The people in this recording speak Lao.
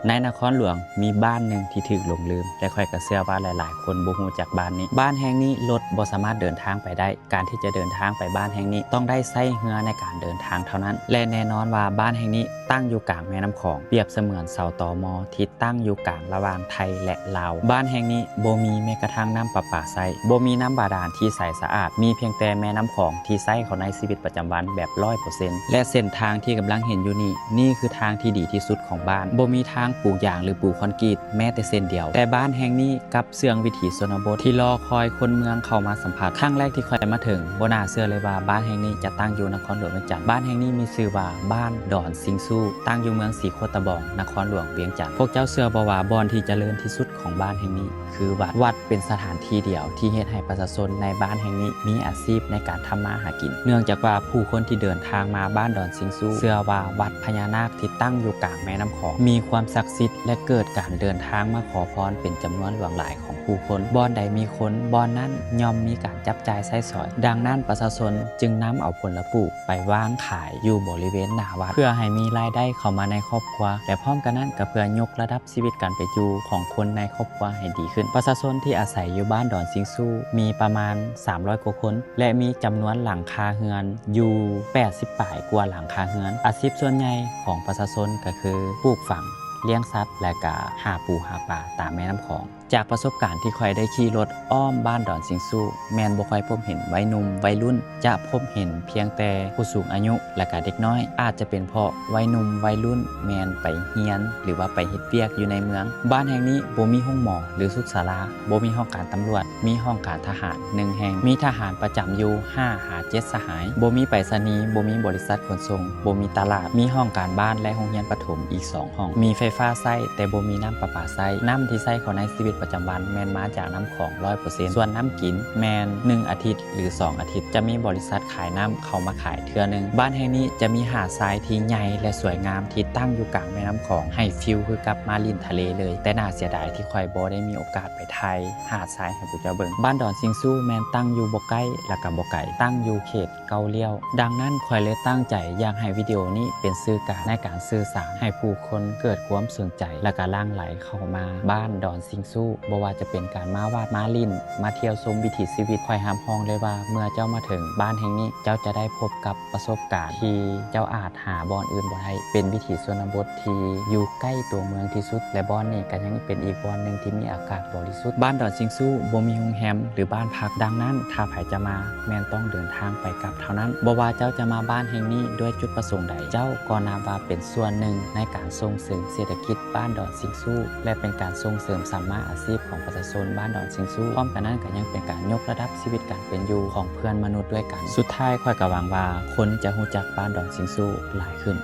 ໃນນະຄອນຫຼວງມີບ້ານໜຶ່ງທີ່ຖືກຫຼົງລືມ ແລະ ຂ້ອຍກໍເຊື່ອວ່າຫຼາຍໆຄົນບໍ່ຮູ້ຈັກບ້ານນີ້. ບ້ານແຫ່ງນີ້ລົດບໍ່ສາມາດເດີນທາງໄປໄດ້. ການທີ່ຈະເດີນທາງໄປບ້ານແຫ່ງນີ້ ຕ້ອງໄດ້ໃຊ້ເຮືອໃນການເດີນທາງເທົ່ານັ້ນ ແລະ ແນ່ນອນວ່າບ້ານແຫ່ງນີ້ຕັ້ງຢູ່ກາງແມ່ນ້ຳຂອງ ປຽບສະເໝືອນເສົາຕໍມໍທີ່ຕັ້ງຢູ່ກາງລະຫວ່າງໄທ ແລະ ລາວ. ບ້ານແຫ່ງນີ້ບໍ່ມີແມ້ກະທັ່ງນ້ຳປະປາໃຊ້, ບໍ່ມີນ້ຳບາດານທີ່ໃສສະອາດ, ມີພຽງແຕ່ແມ່ນ້ຳຂອງທີ່ໃຊ້ເຂົ້າໃນຊີວິດປະຈຳວັນແບບຮ້ອຍເປີເຊັນ ແລະ ເສັ້ນທາງທີ່ກຳລັງເຫັນຢູ່ນີ້ ນີ້ຄືທາງທີ່ດີທີ່ສຸດຂອງບ້ານ. ບໍ່ມີທາງປູຢາງ ຫຼື ປູຄອນກຣີດແມ້ແຕ່ເສັ້ນດຽວ, ແຕ່ບ້ານແຫ່ງນີ້ກັບ ເຊື່ອງວິຖີຊົນນະບົດທີ່ລໍຄອຍຄົນເມືອງເຂົ້າມາສຳຜັດ. ຄັ້ງແລກທີ່ຂ້ອຍມາເຖິງ, ບໍ່ໜ້າເຊື່ອເລີຍວ່າບ້ານແຫ່ງນີ້ຈະຕັ້ງຢູ່ນະຄອນຫຼວງວຽງຈັນ. ບ້ານແຫ່ງນີ້ມີຊື່ວ່າບ້ານດອນຊິງຊູ, ຕັ້ງຢູ່ເມືອງສີໂຄດຕະບອງ, ນະຄອນຫຼວງວຽງຈັນ. ພວກເຈົ້າເຊື່ອບໍ່ວ່າບ່ອນທີ່ຈະເລີນທີ່ສຸດຂອງບ້ານແຫ່ງນີ້ຄືວັດ? ວັດເປັນສະຖານທີ່ດຽວທີ່ເຮັດໃຫ້ປະຊາຊົນໃນບ້ານແຫ່ງນີ້ມີອາຊີບໃນການທຳມາຫາກິນ, ເນື່ອງຈາກວ່າຜູ້ຄົນທີ່ເດີນທາງມາບ້ານດອນຊິງຊູ ເຊື່ອວ່າວັດພະຍານາກທີ່ຕັ້ງຢູ່ກາງແມ່ນ້ຳຂອງ ມີຄວາມສັກສິດ ແລະ ເກີດການເດີນທາງມາຂໍພອນເປັນຈຳນວນຫຼວງຫຼາຍຂອງຜູ້ຄົນ. ບ່ອນໃດມີຄົນ, ບ່ອນນັ້ນຍ່ອມມີການຈັບຈ່າຍໃຊ້ສອຍ. ດັ່ງນັ້ນ, ປະຊາຊົນຈຶ່ງນຳເອົາຜົນລະປູກໄປວາງຂາຍຢູ່ບໍລິເວນໜ້າວັດ ເພື່ອໃຫ້ມີລາຍໄດ້ເຂົ້າມາໃນຄອບຄົວ ແລະ ພ້ອມກັນນັ້ນກໍເພື່ອຍົກລະດັບຊີວິດການເປັນຢູ່ຂອງຄົນໃນຄອບຄົວໃຫ້ດີຂຶ້ນ. ປະຊາຊົນທີ່ອາໄສຢູ່ບ້ານດອນຊິງຊູມີປະມານສາມຮ້ອຍກວ່າຄົນ ແລະ ມີຈຳນວນຫຼັງຄາເຮືອນຢູ່ແປດສິບປາຍກວ່າຫຼັງຄາເຮືອນ. ອາຊີບສ່ວນໃຫຍ່ຂອງປະຊາຊົນກໍຄືປູກຝັງ, ລ້ຽງສັດ ແລະ ກະຫາປູຫາປາຕາມແມ່ນ້ຳຂອງ. ຈາກປະສົບການທີ່ຂ້ອຍໄດ້ຂີ່ລົດອ້ອມບ້ານດອນຊິງຊູ ແມ່ນບໍ່ຄ່ອຍພົບເຫັນໄວໜຸ່ມໄວລຸ້ນ, ຈະພົບເຫັນພຽງແຕ່ຜູ້ສູງອາຍຸ ແລະ ກະເດັກນ້ອຍ. ອາດຈະເປັນເພາະໄວໜຸ່ມໄວລຸ້ນແມ່ນໄປຮຽນ ຫຼືວ່າໄປເຮັດວຽກຢູ່ໃນເມືອງ. ບ້ານແຫ່ງນີ້ບໍ່ມີໂຮງໝໍ ຫຼື ສຸກສາລາ, ບໍ່ມີຫ້ອງການຕຳຫຼວດ, ມີຫ້ອງການທະຫານໜຶ່ງແຫ່ງ, ມີທະຫານປະຈຳຢູ່ຫ້າຫາເຈັດສະຫາຍ, ບໍ່ມີໄປສະນີ, ບໍ່ມີບໍລິສັດຂົນສົ່ງ, ບໍ່ມີຕະຫຼາດ, ມີຫ້ອງການບ້ານ ແລະ ໂຮງຮຽນປະຖົມອີກສອງຫ້ອງ, ມີໄຟຟ້າໃຊ້ແຕ່ບໍ່ມີນ້ຳປະປາໃຊ້. ນ້ຳທີ່ໃຊ້ເຂົ້າໃນຊີວິດປະຈຳວັນແມ່ນມາຈາກນ້ຳຂອງຮ້ອຍເປີເຊັນ, ສ່ວນນ້ຳກິນແມ່ນໜຶ່ງອາທິດ ຫຼື ສອງອາທິດ ຈະມີບໍລິສັດຂາຍນ້ຳເຂົ້າມາຂາຍເທື່ອໜຶ່ງ. ບ້ານແຫ່ງນີ້ຈະມີຫາດຊາຍທີ່ໃຫຍ່ ແລະ ສວຍງາມທີ່ຕັ້ງຢູ່ກາງແມ່ນ້ຳຂອງ ໃຫ້ຟີລຄືກັບມາຫຼິ້ນທະເລເລີຍ, ແຕ່ໜ້າເສຍດາຍທີ່ຂ້ອຍບໍ່ໄດ້ມີໂອກາດໄປຖ່າຍຫາດຊາຍໃຫ້ພວກເຈົ້າເບິ່ງ. ບ້ານດອນຊິງຊູແມ່ນຕັ້ງຢູ່ບໍ່ໃກ້ ແລະ ກະບໍ່ໄກ, ຕັ້ງຢູ່ເຂດເກົ້າລ້ຽວ. ດັ່ງນັ້ນ ຂ້ອຍເລີຍຕັ້ງໃຈຢາກໃຫ້ວິດີໂອນີ້ເປັນສື່ກາງໃນການສື່ສານໃຫ້ຜູ້ຄົນເກີດຄວາມສົນໃຈ ແລະ ກະຫຼັ່ງໄຫຼເຂົ້າມາບ້ານດອນຊິງຊູ. ບໍ່ວ່າຈະເປັນການມາວັດ, ມາຫຼິ້ນ, ມາທ່ຽວຊົມວິຖີຊີວິດ, ຂ້ອຍຮັບຮອງເລີຍວ່າເມື່ອເຈົ້າມາເຖິງບ້ານແຫ່ງນີ້, ເຈົ້າຈະໄດ້ພົບກັບປະສົບການທີ່ເຈົ້າອາດຫາບ່ອນອື່ນບໍ່ໄດ້. ເປັນວິຖີຊົນນະບົດທີ່ຢູ່ໃກ້ຕົວເມືອງທີ່ສຸດ ແລະ ບ່ອນນີ້ກໍຍັງເປັນອີກບ່ອນໜຶ່ງທີ່ມີອາກາດບໍລິສຸດ. ບ້ານດອນຊິງຊູບໍ່ມີໂຮງແຮມ ຫຼື ບ້ານພັກ, ດັ່ງນັ້ນ ຖ້າໃຜຈະມາ ແມ່ນຕ້ອງເດີນທາງໄປກັບເທົ່ານັ້ນ. ບໍ່ວ່າເຈົ້າຈະມາບ້ານແຫ່ງນີ້ດ້ວຍຈຸດປະສົງໃດ, ເຈົ້າກໍນັບວ່າເປັນສ່ວນໜຶ່ງໃນການສົ່ງເສີມເສດຖະກິດບ້ານດອນຊິງຊູ ແລະ ເປັນການສົ່ງເສີມສຳມາອາຊີບຂອງປະຊາຊົນບ້ານດອນຊິງຊູ. ພ້ອມກັນນັ້ນກໍຍັງເປັນການຍົກລະດັບຊີວິດການເປັນຢູ່ຂອງເພື່ອນມະນຸດດ້ວຍກັນ. ສຸດທ້າຍ ຂ້ອຍກໍຫວັງວ່າຄົນຈະຮູ້ຈັກບ້ານດອນຊິງຊູຫຼາຍຂຶ້ນ.